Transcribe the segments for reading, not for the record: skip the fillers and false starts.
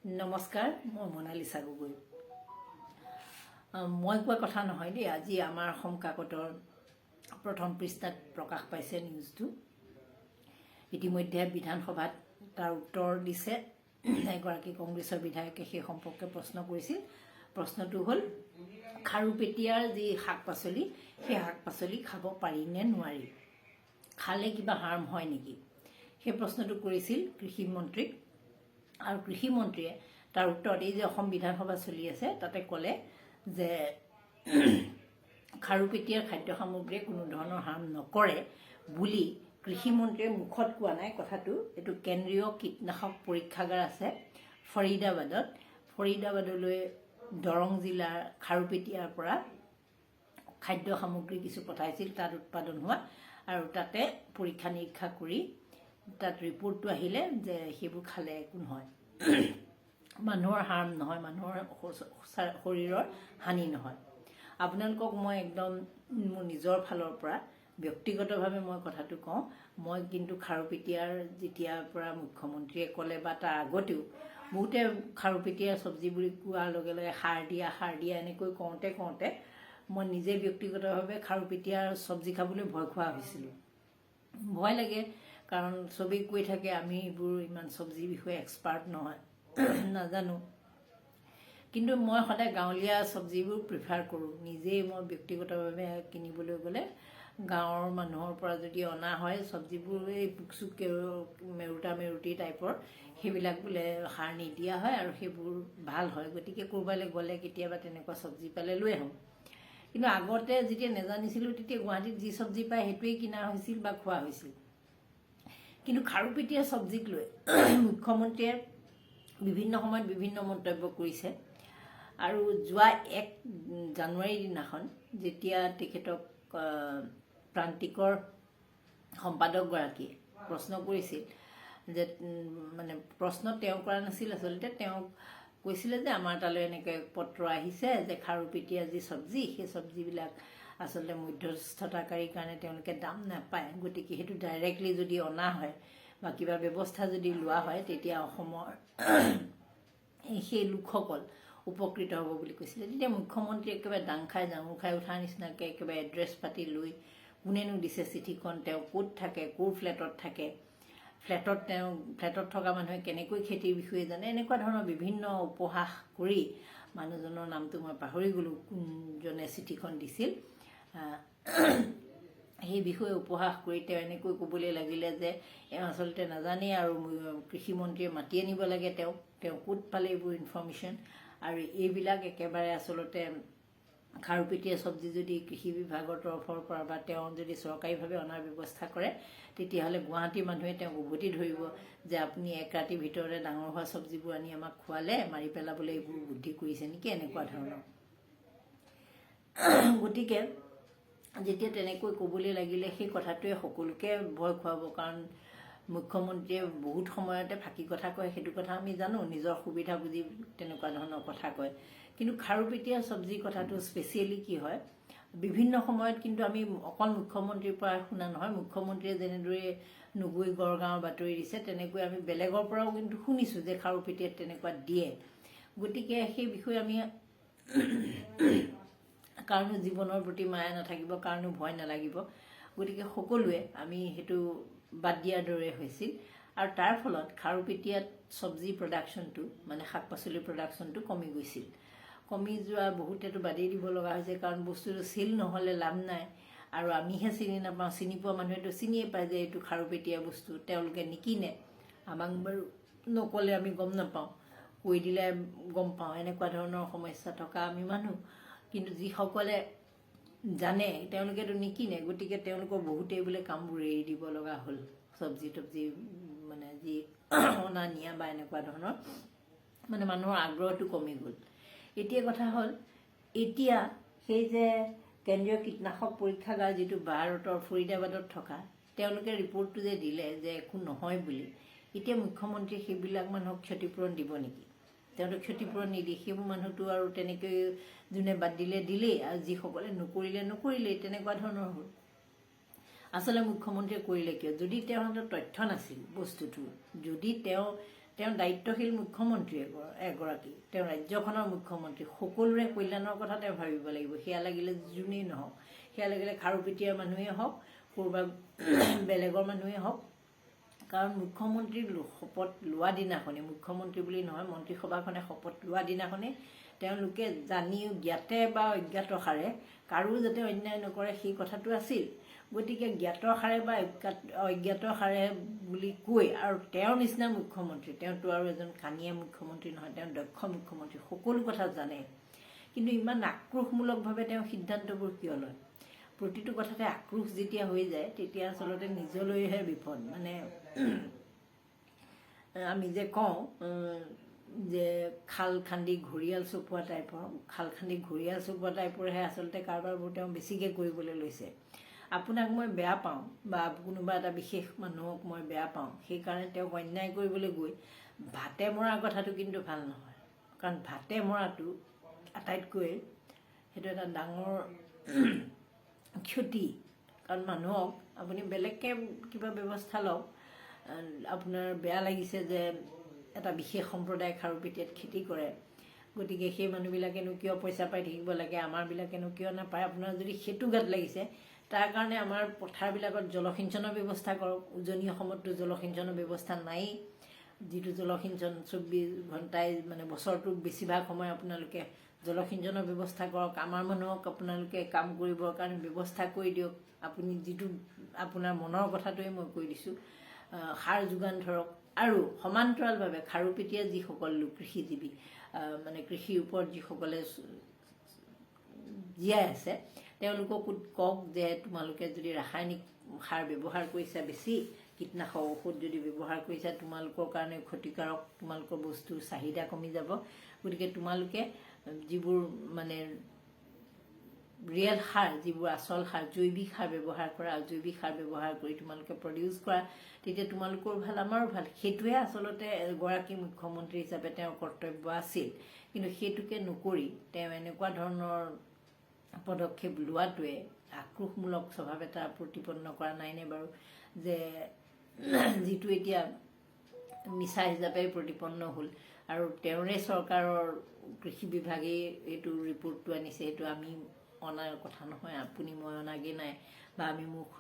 নমস্কাৰ, মই মনালিছা গগৈ। মই কোৱা কথা নহয় দেই, আজি আমাৰ অসম কাকতৰ প্ৰথম পৃষ্ঠাত প্ৰকাশ পাইছে নিউজটো। ইতিমধ্যে বিধানসভাত তাৰ উত্তৰ দিছে এগৰাকী কংগ্ৰেছৰ বিধায়কে। সেই সম্পৰ্কে প্ৰশ্ন কৰিছিল। প্ৰশ্নটো হ'ল, খাৰুপেটীয়াৰ যি শাক পাচলি, সেই শাক পাচলি খাব পাৰি নে নোৱাৰি, খালে কিবা হাৰ্ম হয় নেকি? সেই প্ৰশ্নটো কৰিছিল কৃষিমন্ত্ৰীক। আৰু কৃষিমন্ত্ৰীয়ে তাৰ উত্তৰত, এই যে অসম বিধানসভা চলি আছে, তাতে ক'লে যে খাৰুপেটীয়াৰ খাদ্য সামগ্ৰীয়ে কোনো ধৰণৰ হাৰ্ম নকৰে বুলি। কৃষিমন্ত্ৰীয়ে মুখত কোৱা নাই কথাটো। এইটো কেন্দ্ৰীয় কীটনাশক পৰীক্ষাগাৰ আছে ফৰিদাবাদত। ফৰিদাবাদলৈ দৰং জিলাৰ খাৰুপেটীয়াৰ পৰা খাদ্য সামগ্ৰী কিছু পঠাইছিল তাত উৎপাদন হোৱা, আৰু তাতে পৰীক্ষা নিৰীক্ষা কৰি তাত ৰিপৰ্টটো আহিলে যে সেইবোৰ খালে একো নহয়, মানুহৰ হাৰ্ম নহয়, মানুহৰ শৰীৰৰ হানি নহয়। আপোনালোকক মই একদম মোৰ নিজৰ ফালৰ পৰা ব্যক্তিগতভাৱে মই কথাটো কওঁ, মই কিন্তু খাৰুপেটীয়াৰ যেতিয়াৰ পৰা মুখ্যমন্ত্ৰীয়ে ক'লে বা তাৰ আগতেও বহুতে খাৰুপেটীয়াৰ চব্জি বুলি কোৱাৰ লগে লগে সাৰ দিয়া, সাৰ দিয়া এনেকৈ কওঁতে কওঁতে মই নিজে ব্যক্তিগতভাৱে খাৰুপেটীয়াৰ চব্জি খাবলৈ ভয় খোৱা হৈছিলোঁ। ভয় লাগে, কাৰণ চবেই কৈ থাকে, আমি এইবোৰ ইমান চব্জিৰ বিষয়ে এক্সপাৰ্ট নহয়, নাজানো। কিন্তু মই সদায় গাঁৱলীয়া চব্জিবোৰ প্ৰিফাৰ কৰোঁ। নিজেই মই ব্যক্তিগতভাৱে কিনিবলৈ গ'লে গাঁৱৰ মানুহৰ পৰা যদি অনা হয় চব্জিবোৰ, এই পোক চোক মেৰুটা মেৰুটি টাইপৰ সেইবিলাক বোলে সাৰ নিদিয়া হয় আৰু সেইবোৰ ভাল হয়। গতিকে ক'ৰবালৈ গ'লে কেতিয়াবা তেনেকুৱা চব্জি পালে লৈ আহোঁ। কিন্তু আগতে যেতিয়া নেজানিছিলোঁ, তেতিয়া গুৱাহাটীত যি চব্জি পায় সেইটোৱেই কিনা হৈছিল বা খোৱা হৈছিল। কিন্তু খাৰুপেটীয়া চব্জিক লৈ মুখ্যমন্ত্ৰীয়ে বিভিন্ন সময়ত বিভিন্ন মন্তব্য কৰিছে। আৰু যোৱা 1 জানুৱাৰীৰ দিনাখন যেতিয়া তেখেতক প্ৰান্তিকৰ সম্পাদকগৰাকীয়ে প্ৰশ্ন কৰিছিল যে মানে প্ৰশ্ন তেওঁ কৰা নাছিল আচলতে, তেওঁক কৈছিলে যে আমাৰ তালৈ এনেকৈ পত্ৰ আহিছে যে খাৰুপেটীয়া যি চব্জি, সেই চব্জিবিলাক আচলতে মধ্যস্থতাকাৰীৰ কাৰণে তেওঁলোকে দাম নাপায়, গতিকে সেইটো ডাইৰেক্টলি যদি অনা হয় বা কিবা ব্যৱস্থা যদি লোৱা হয়, তেতিয়া অসমৰ সেই লোকসকল উপকৃত হ'ব বুলি কৈছিলে। তেতিয়া মুখ্যমন্ত্ৰীয়ে একেবাৰে দাং খাই জাঙুৰ খাই উঠাৰ নিচিনাকৈ একেবাৰে এড্ৰেছ পাতি লৈ, কোনেনো দিছে চিঠিখন, তেওঁ ক'ত থাকে, ক'ৰ ফ্লেটত থাকে, ফ্লেটত তেওঁ ফ্লেটত থকা মানুহে কেনেকৈ খেতিৰ বিষয়ে জানে, এনেকুৱা ধৰণৰ বিভিন্ন উপহাস কৰি, মানুহজনৰ নামটো মই পাহৰি গ'লোঁ, কোনজনে চিঠিখন দিছিল, সেই বিষয়ে উপহাস কৰি তেওঁ এনেকৈ ক'বলৈ লাগিলে যে এওঁ আচলতে নাজানেই আৰু কৃষিমন্ত্ৰীয়ে মাতি আনিব লাগে তেওঁক, তেওঁ ক'ত পালে এইবোৰ ইনফৰ্মেশ্যন, আৰু এইবিলাক একেবাৰে আচলতে খাৰুপেটীয়া চব্জি যদি কৃষি বিভাগৰ তৰফৰ পৰা বা তেওঁ যদি চৰকাৰীভাৱে অনাৰ ব্যৱস্থা কৰে, তেতিয়াহ'লে গুৱাহাটীৰ মানুহে তেওঁক উভতি ধৰিব যে আপুনি এক ৰাতিৰ ভিতৰতে ডাঙৰ হোৱা চব্জিবোৰ আনি আমাক খোৱালে, মাৰি পেলাবলৈ এইবোৰ বুদ্ধি কৰিছে নেকি, এনেকুৱা ধৰণৰ। গতিকে যেতিয়া তেনেকৈ ক'বলৈ লাগিলে, সেই কথাটোৱে সকলোকে ভয় খুৱাব। কাৰণ মুখ্যমন্ত্ৰীয়ে বহুত সময়তে ফাঁকি কথা কয়, সেইটো কথা আমি জানো, নিজৰ সুবিধা বুজি তেনেকুৱা ধৰণৰ কথা কয়। কিন্তু খাৰুপেটীয়া চব্জিৰ কথাটো স্পেচিয়েলি কি হয়, বিভিন্ন সময়ত কিন্তু আমি অকল মুখ্যমন্ত্ৰীৰ পৰা শুনা নহয়, মুখ্যমন্ত্ৰীয়ে যেনেদৰে নগৈ গড়গাঁৱৰ বাতৰি দিছে, তেনেকৈ আমি বেলেগৰ পৰাও কিন্তু শুনিছোঁ যে খাৰুপেটীয়াত তেনেকুৱা দিয়ে। গতিকে সেই বিষয়ে আমি কাৰনো জীৱনৰ প্ৰতি মায়া নাথাকিব, কাৰনো ভয় নালাগিব? গতিকে সকলোৱে আমি সেইটো বাদ দিয়াৰ দৰে হৈছিল। আৰু তাৰ ফলত খাৰুপেটীয়াত চব্জি প্ৰডাকশ্যনটো, মানে শাক পাচলিৰ প্ৰডাকশ্যনটো কমি গৈছিল। কমি যোৱা বহুতেতো বাদেই দিব লগা হৈছে, কাৰণ বস্তুটো চিল নহ'লে লাভ নাই। আৰু আমিহে চিনি নাপাওঁ, চিনি পোৱা মানুহেতো চিনিয়ে পায় যে এইটো খাৰুপেটীয়া বস্তু, তেওঁলোকে নিকিনে। আমাক বাৰু নক'লে আমি গম নাপাওঁ, কৈ দিলে গম পাওঁ, এনেকুৱা ধৰণৰ সমস্যা থকা আমি মানুহ। কিন্তু যিসকলে জানে তেওঁলোকেতো নিকিনে। গতিকে তেওঁলোকৰ বহুতেই বোলে কামবোৰ এৰি দিব লগা হ'ল, চব্জি তব্জি মানে যি অনা নিয়া বা এনেকুৱা ধৰণৰ, মানে মানুহৰ আগ্ৰহটো কমি গ'ল। এতিয়া কথা হ'ল, এতিয়া সেই যে কেন্দ্ৰীয় কীটনাশক পৰীক্ষাগাৰ যিটো ভাৰতৰ ফৰিদাবাদত থকা, তেওঁলোকে ৰিপৰ্টটো যে দিলে যে একো নহয় বুলি, এতিয়া মুখ্যমন্ত্ৰীয়ে সেইবিলাক মানুহক ক্ষতিপূৰণ দিব নেকি? তেওঁলোক ক্ষতিপূৰণ নিদি সেইবোৰ মানুহটো আৰু তেনেকৈ যোনে বাদ দিলে দিলেই, আৰু যিসকলে নকৰিলে নকৰিলেই, তেনেকুৱা ধৰণৰ হ'ল। আচলতে মুখ্যমন্ত্ৰীয়ে কৰিলে কিয়, যদি তেওঁৰ হাতত তথ্য নাছিল বস্তুটো, যদি তেওঁ তেওঁ দায়িত্বশীল মুখ্যমন্ত্ৰী এগৰাকী, তেওঁ ৰাজ্যখনৰ মুখ্যমন্ত্ৰী, সকলোৰে কল্যাণৰ কথা তেওঁ ভাবিব লাগিব। সেয়া লাগিলে যোনেই নহওক, সেয়া লাগিলে খাৰুপেটীয়াৰ মানুহেই হওক, ক'ৰবাত বেলেগৰ মানুহেই হওক। কাৰণ মুখ্যমন্ত্ৰীৰ শপত লোৱা দিনাখনে, মুখ্যমন্ত্ৰী বুলি নহয়, মন্ত্ৰীসভাখনে শপত লোৱা দিনাখনে তেওঁলোকে জানি জ্ঞাতে বা অজ্ঞাতসাৰে কাৰো যাতে অন্যায় নকৰে সেই কথাটো আছিল। গতিকে জ্ঞাতসাৰে বা অজ্ঞাতসাৰে বুলি কৈ, আৰু তেওঁৰ নিচিনা মুখ্যমন্ত্ৰী, তেওঁতো আৰু এজন কানিয়া মুখ্যমন্ত্ৰী নহয়, তেওঁ দক্ষ মুখ্যমন্ত্ৰী, সকলো কথা জানে, কিন্তু ইমান আক্ৰোশমূলকভাৱে তেওঁ সিদ্ধান্তবোৰ কিয় লয়? প্ৰতিটো কথাতে আক্ৰোশ যেতিয়া হৈ যায় তেতিয়া আচলতে নিজলৈহে বিপদ। মানে আমি যে কওঁ যে খাল খান্দি ঘৰিয়াল চপোৱা টাইপৰ, খাল খান্দি ঘৰিয়াল চপোৱা টাইপৰহে আচলতে কাৰবাৰবোৰ তেওঁ বেছিকৈ কৰিবলৈ লৈছে। আপোনাক মই বেয়া পাওঁ বা কোনোবা এটা বিশেষ মানুহক মই বেয়া পাওঁ, সেইকাৰণে তেওঁক অন্যায় কৰিবলৈ গৈ ভাতে মৰাৰ কথাটো কিন্তু ভাল নহয়। কাৰণ ভাতে মৰাটো আটাইতকৈ সেইটো এটা ডাঙৰ ক্ষতি। কাৰণ মানুহক আপুনি বেলেগকৈ কিবা ব্যৱস্থা লওক, আপোনাৰ বেয়া লাগিছে যে এটা বিশেষ সম্প্ৰদায়ে খাৰুপেটীয়াত খেতি কৰে, গতিকে সেই মানুহবিলাকেনো কিয় পইচা পাই থাকিব লাগে, আমাৰবিলাকেনো কিয় নাপায়, আপোনাৰ যদি সেইটো গাত লাগিছে, তাৰ কাৰণে আমাৰ পথাৰবিলাকত জলসিঞ্চনৰ ব্যৱস্থা কৰক। উজনি অসমততো জলসিঞ্চনৰ ব্যৱস্থা নায়েই, যিটো জলসিঞ্চন 24 ঘণ্টাই মানে বছৰটোৰ বেছিভাগ সময় আপোনালোকে জলসিঞ্চনৰ ব্যৱস্থা কৰক। আমাৰ মানুহক আপোনালোকে কাম কৰিবৰ কাৰণে ব্যৱস্থা কৰি দিয়ক। আপুনি যিটো আপোনাৰ মনৰ কথাটোৱে মই কৈ দিছোঁ, সাৰ যোগান ধৰক। আৰু সমান্তৰালভাৱে খাৰুপেটীয়া যিসকল লোক কৃষিজীৱী, মানে কৃষিৰ ওপৰত যিসকলে জীয়াই আছে, তেওঁলোককো কওক যে তোমালোকে যদি ৰাসায়নিক সাৰ ব্যৱহাৰ কৰিছা, বেছি কীটনাশক ঔষধ যদি ব্যৱহাৰ কৰিছা, তোমালোকৰ কাৰণে ক্ষতিকাৰক, তোমালোকৰ বস্তুৰ চাহিদা কমি যাব। গতিকে তোমালোকে যিবোৰ মানে ৰিয়েল সাৰ, যিবোৰ আচল সাৰ, জৈৱিক সাৰ ব্যৱহাৰ কৰা, জৈৱিক সাৰ ব্যৱহাৰ কৰি তোমালোকে প্ৰডিউচ কৰা, তেতিয়া তোমালোকৰো ভাল, আমাৰো ভাল। সেইটোৱে আচলতে এগৰাকী মুখ্যমন্ত্ৰী হিচাপে তেওঁৰ কৰ্তব্য আছিল। কিন্তু সেইটোকে নকৰি তেওঁ এনেকুৱা ধৰণৰ পদক্ষেপ লোৱাটোৱে আক্ৰোশমূলক স্বভাৱ এটা প্ৰতিপন্ন কৰা নাইনে বাৰু, যে যিটো এতিয়া মিছা হিচাপে প্ৰতিপন্ন হ'ল। আৰু তেওঁৰে চৰকাৰৰ কৃষি বিভাগেই এইটো ৰিপৰ্টটো আনিছে, সেইটো আমি অনাৰ কথা নহয়, আপুনি মই অনাগৈ নাই, বা আমি মুখ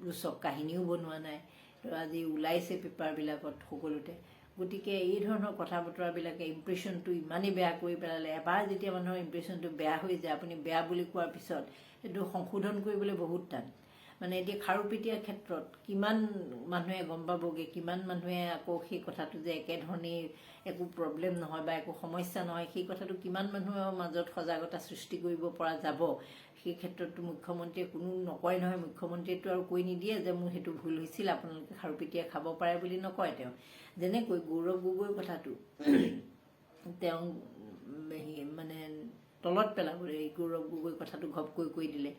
ৰোচক কাহিনীও বনোৱা নাই, তো আজি ওলাইছে পেপাৰবিলাকত সকলোতে। গতিকে এই ধৰণৰ কথা বতৰাবিলাকে ইম্প্ৰেশ্যনটো ইমানেই বেয়া কৰি পেলালে। এবাৰ যেতিয়া মানুহৰ ইম্প্ৰেশ্যনটো বেয়া হৈ যায়, আপুনি বেয়া বুলি কোৱাৰ পিছত সেইটো সংশোধন কৰিবলৈ বহুত টান। মানে এতিয়া খাৰুপেটীয়াৰ ক্ষেত্ৰত কিমান মানুহে গম পাবগৈ, কিমান মানুহে আকৌ সেই কথাটো যে একেধৰণেই একো প্ৰব্লেম নহয় বা একো সমস্যা নহয়, সেই কথাটো কিমান মানুহৰ মাজত সজাগতা সৃষ্টি কৰিব পৰা যাব, সেই ক্ষেত্ৰততো মুখ্যমন্ত্ৰীয়ে কোনো নকয় নহয়। মুখ্যমন্ত্ৰীয়েতো আৰু কৈ নিদিয়ে যে মোৰ সেইটো ভুল হৈছিল, আপোনালোকে খাৰুপেটীয়া খাব পাৰে বুলি নকয় তেওঁ। যেনেকৈ গৌৰৱ গগৈৰ কথাটো তেওঁ মানে তলত পেলাবলৈ এই গৌৰৱ গগৈৰ কথাটো ঘপকৈ কৈ দিলে,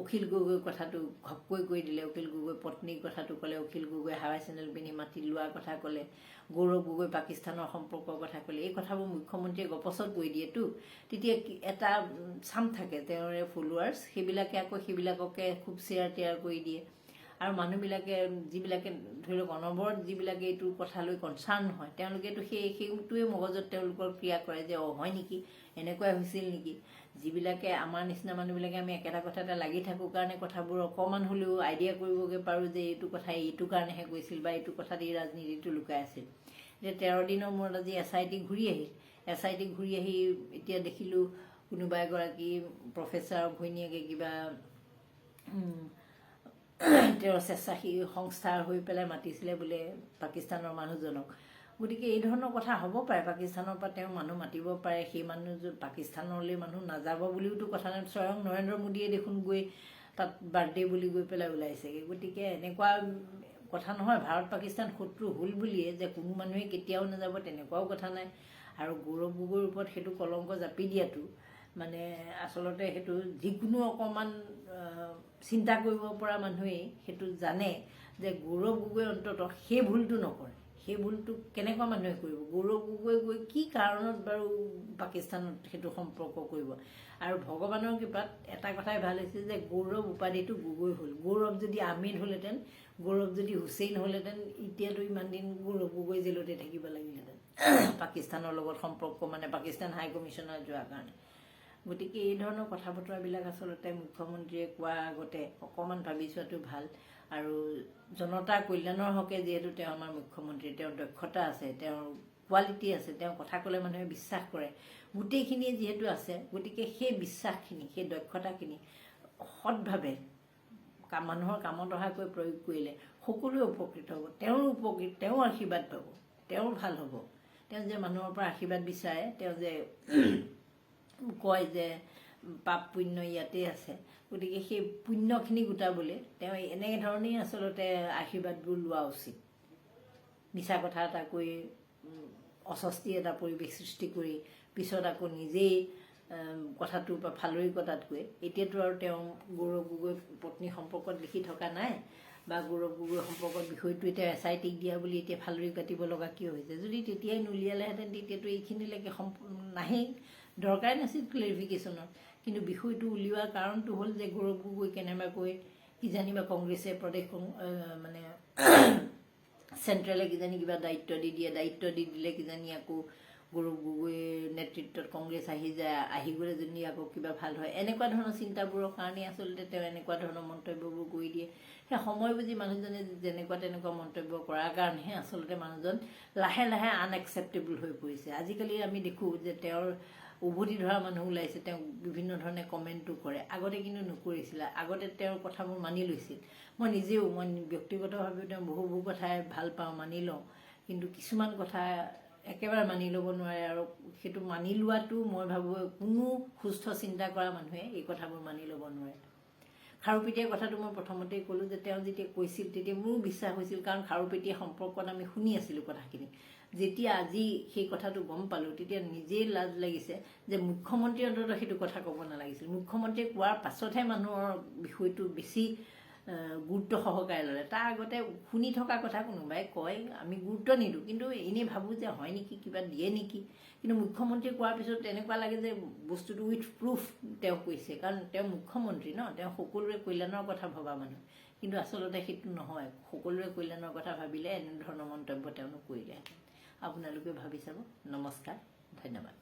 অখিল গগৈৰ কথাটো ঘপকৈ কৈ দিলে, অখিল গগৈ পত্নীৰ কথাটো ক'লে, অখিল গগৈ হাৱাই চেনেল পিন্ধি মাটি লোৱাৰ কথা ক'লে, গৌৰৱ গগৈ পাকিস্তানৰ সম্পৰ্কৰ কথা ক'লে, এই কথাবোৰ মুখ্যমন্ত্ৰীয়ে গপচত কৈ দিয়েতো। তেতিয়া এটা চাম থাকে তেওঁৰে ফলোৱাৰ্ছ, সেইবিলাকে আকৌ সেইবিলাককে খুব শ্বেয়াৰ টেয়াৰ কৰি দিয়ে। আৰু মানুহবিলাকে যিবিলাকে ধৰি লওক অনবৰত যিবিলাকে এইটো কথা লৈ কনচাৰ্ণ নহয়, তেওঁলোকেতো সেইটোৱে মগজত তেওঁলোকৰ ক্ৰিয়া কৰে যে অ' হয় নেকি, এনেকুৱাই হৈছিল নেকি। যিবিলাকে আমাৰ নিচিনা মানুহবিলাকে আমি একেটা কথাতে লাগি থাকোঁ কাৰণে কথাবোৰ অকণমান হ'লেও আইডিয়া কৰিবগৈ পাৰোঁ যে এইটো কথা এইটো কাৰণেহে কৈছিল বা এইটো কথাত এই ৰাজনীতিটো লুকাই আছিল। এতিয়া 13 দিনৰ মূৰত আজি এছ I T ঘূৰি আহিল। এছ I T ঘূৰি আহি এতিয়া দেখিলোঁ কোনোবা এগৰাকী প্ৰফেচাৰৰ ঘৈণীয়েকে কিবা তেওঁৰ স্বেচ্ছাসেৱী সংস্থাৰ হৈ পেলাই মাতিছিলে বোলে পাকিস্তানৰ মানুহজনক। গতিকে এই ধৰণৰ কথা হ'ব পাৰে, পাকিস্তানৰ পৰা তেওঁ মানুহ মাতিব পাৰে, সেই মানুহজন পাকিস্তানলৈ মানুহ নাযাব বুলিওতো কথা নাই। স্বয়ং নৰেন্দ্ৰ মোদীয়ে দেখোন গৈ তাত বাৰ্থডে বুলি গৈ পেলাই ওলাইছেগৈ। গতিকে এনেকুৱা কথা নহয়, ভাৰত পাকিস্তান শত্ৰু হ'ল বুলিয়ে যে কোনো মানুহে কেতিয়াও নাযাব তেনেকুৱাও কথা নাই। আৰু গৌৰৱ গগৈৰ ওপৰত সেইটো কলংক জাপি দিয়াটো মানে আচলতে সেইটো যিকোনো অকণমান চিন্তা কৰিব পৰা মানুহেই সেইটো জানে যে গৌৰৱ গগৈ অন্ততঃ সেই ভুলটো নকৰে। সেই ভুলটো কেনেকুৱা মানুহে কৰিব? গৌৰৱ গগৈ গৈ কি কাৰণত বাৰু পাকিস্তানত সেইটো সম্পৰ্ক কৰিব? আৰু ভগৱানৰ কৃপাত এটা কথাই ভাল হৈছে যে গৌৰৱ উপাধিটো গগৈ হ'ল। গৌৰৱ যদি আহমেদ হ'লহেঁতেন, গৌৰৱ যদি হুছেইন হ'লহেঁতেন, এতিয়াতো ইমান দিন গৌৰৱ গগৈ জেলতে থাকিব লাগিলহেঁতেন, পাকিস্তানৰ লগত সম্পৰ্ক, মানে পাকিস্তান হাই কমিশ্যনাৰ যোৱাৰ কাৰণে। গতিকে এই ধৰণৰ কথা বতৰাবিলাক আচলতে মুখ্যমন্ত্ৰীয়ে কোৱাৰ আগতে অকণমান ভাবি চোৱাটো ভাল। আৰু জনতাৰ কল্যাণৰ হকে যিহেতু তেওঁ আমাৰ মুখ্যমন্ত্ৰী, তেওঁৰ দক্ষতা আছে, তেওঁৰ কোৱালিটি আছে, তেওঁ কথা ক'লে মানুহে বিশ্বাস কৰে, গোটেইখিনিয়ে যিহেতু আছে, গতিকে সেই বিশ্বাসখিনি, সেই দক্ষতাখিনি সৎভাৱে মানুহৰ কামত অহাকৈ প্ৰয়োগ কৰিলে সকলোৱে উপকৃত হ'ব, তেওঁৰো উপকৃত, তেওঁ আশীৰ্বাদ পাব, তেওঁৰ ভাল হ'ব। তেওঁ যে মানুহৰ পৰা আশীৰ্বাদ বিচাৰে, তেওঁ যে কয় যে পাপ পুণ্য ইয়াতেই আছে, গতিকে সেই পুণ্যখিনি গোটাবলৈ তেওঁ এনেধৰণেই আচলতে আশীৰ্বাদবোৰ লোৱা উচিত। মিছা কথা এটা কৈ অস্বস্তি এটা পৰিৱেশ সৃষ্টি কৰি পিছত আকৌ নিজেই কথাটোৰ পৰা ফালৰি কটাতকৈ, এতিয়াতো আৰু তেওঁ গৌৰৱ গগৈ পত্নী সম্পৰ্কত লিখি থকা নাই বা গৌৰৱ গগৈ সম্পৰ্কত বিষয়টো এতিয়া SITক দিয়া বুলি এতিয়া ফালৰি কাটিব লগা কিয় হৈছে? যদি তেতিয়াই নুলিয়ালেহেঁতেন, তেতিয়াতো এইখিনিলৈকে নাহেই, দৰকাৰে নাছিল ক্লেৰিফিকেশ্যনৰ। কিন্তু বিষয়টো উলিওৱাৰ কাৰণটো হ'ল যে গৌৰৱ গগৈ কেনেবাকৈ কিজানিবা কংগ্ৰেছে প্ৰদেশ মানে চেণ্ট্ৰেলে কিজানি কিবা দায়িত্ব দি দিয়ে, দায়িত্ব দি দিলে কিজানি আকৌ গৌৰৱ গগৈৰ নেতৃত্বত কংগ্ৰেছ আহি যায়, আহি গ'লে যদি আকৌ কিবা ভাল হয়, এনেকুৱা ধৰণৰ চিন্তাবোৰৰ কাৰণেই আচলতে তেওঁ এনেকুৱা ধৰণৰ মন্তব্যবোৰ কৰি দিয়ে। সেই সময় বুজি মানুহজনে যেনেকুৱা তেনেকুৱা মন্তব্য কৰাৰ কাৰণেহে আচলতে মানুহজন লাহে লাহে আনএকচেপ্টেবল হৈ পৰিছে। আজিকালি আমি দেখোঁ যে তেওঁৰ উভতি ধৰা মানুহ ওলাইছে, তেওঁক বিভিন্ন ধৰণে কমেণ্টো কৰে। আগতে কিন্তু নকৰিছিলে, আগতে তেওঁৰ কথাবোৰ মানি লৈছিল। মই নিজেও, মই ব্যক্তিগতভাৱেও তেওঁ বহু বহু কথাই ভাল পাওঁ, মানি লওঁ, কিন্তু কিছুমান কথা একেবাৰে মানি ল'ব নোৱাৰে। আৰু সেইটো মানি লোৱাটো মই ভাবোঁ কোনো সুস্থ চিন্তা কৰা মানুহে এই কথাবোৰ মানি ল'ব নোৱাৰে। খাৰুপেটীয়াৰ কথাটো মই প্ৰথমতেই ক'লোঁ যে তেওঁ যেতিয়া কৈছিল তেতিয়া মোৰো বিশ্বাস হৈছিল, কাৰণ খাৰুপেটীয়া সম্পৰ্কত আমি শুনি আছিলোঁ কথাখিনি। যেতিয়া আজি সেই কথাটো গম পালোঁ, তেতিয়া নিজেই লাজ লাগিছে যে মুখ্যমন্ত্ৰীয়ে অন্ততঃ সেইটো কথা ক'ব নালাগিছিল। মুখ্যমন্ত্ৰীয়ে কোৱাৰ পাছতহে মানুহৰ বিষয়টো বেছি গুৰুত্ব সহকাৰে ল'লে। তাৰ আগতে শুনি থকা কথা কোনোবাই কয়, আমি গুৰুত্ব নিদিওঁ, কিন্তু এনেই ভাবোঁ যে হয় নেকি, কিবা দিয়ে নেকি। কিন্তু মুখ্যমন্ত্ৰীয়ে কোৱাৰ পিছত তেনেকুৱা লাগে যে বস্তুটো উইথ প্ৰুফ তেওঁ কৈছে, কাৰণ তেওঁ মুখ্যমন্ত্ৰী ন, তেওঁ সকলোৰে কল্যাণৰ কথা ভবা মানুহ। কিন্তু আচলতে সেইটো নহয়, সকলোৰে কল্যাণৰ কথা ভাবিলে এনেধৰণৰ মন্তব্য তেওঁ নকৰিলেহেঁতেন। আপোনালোকে ভাবি চাব। নমস্কাৰ, ধন্যবাদ।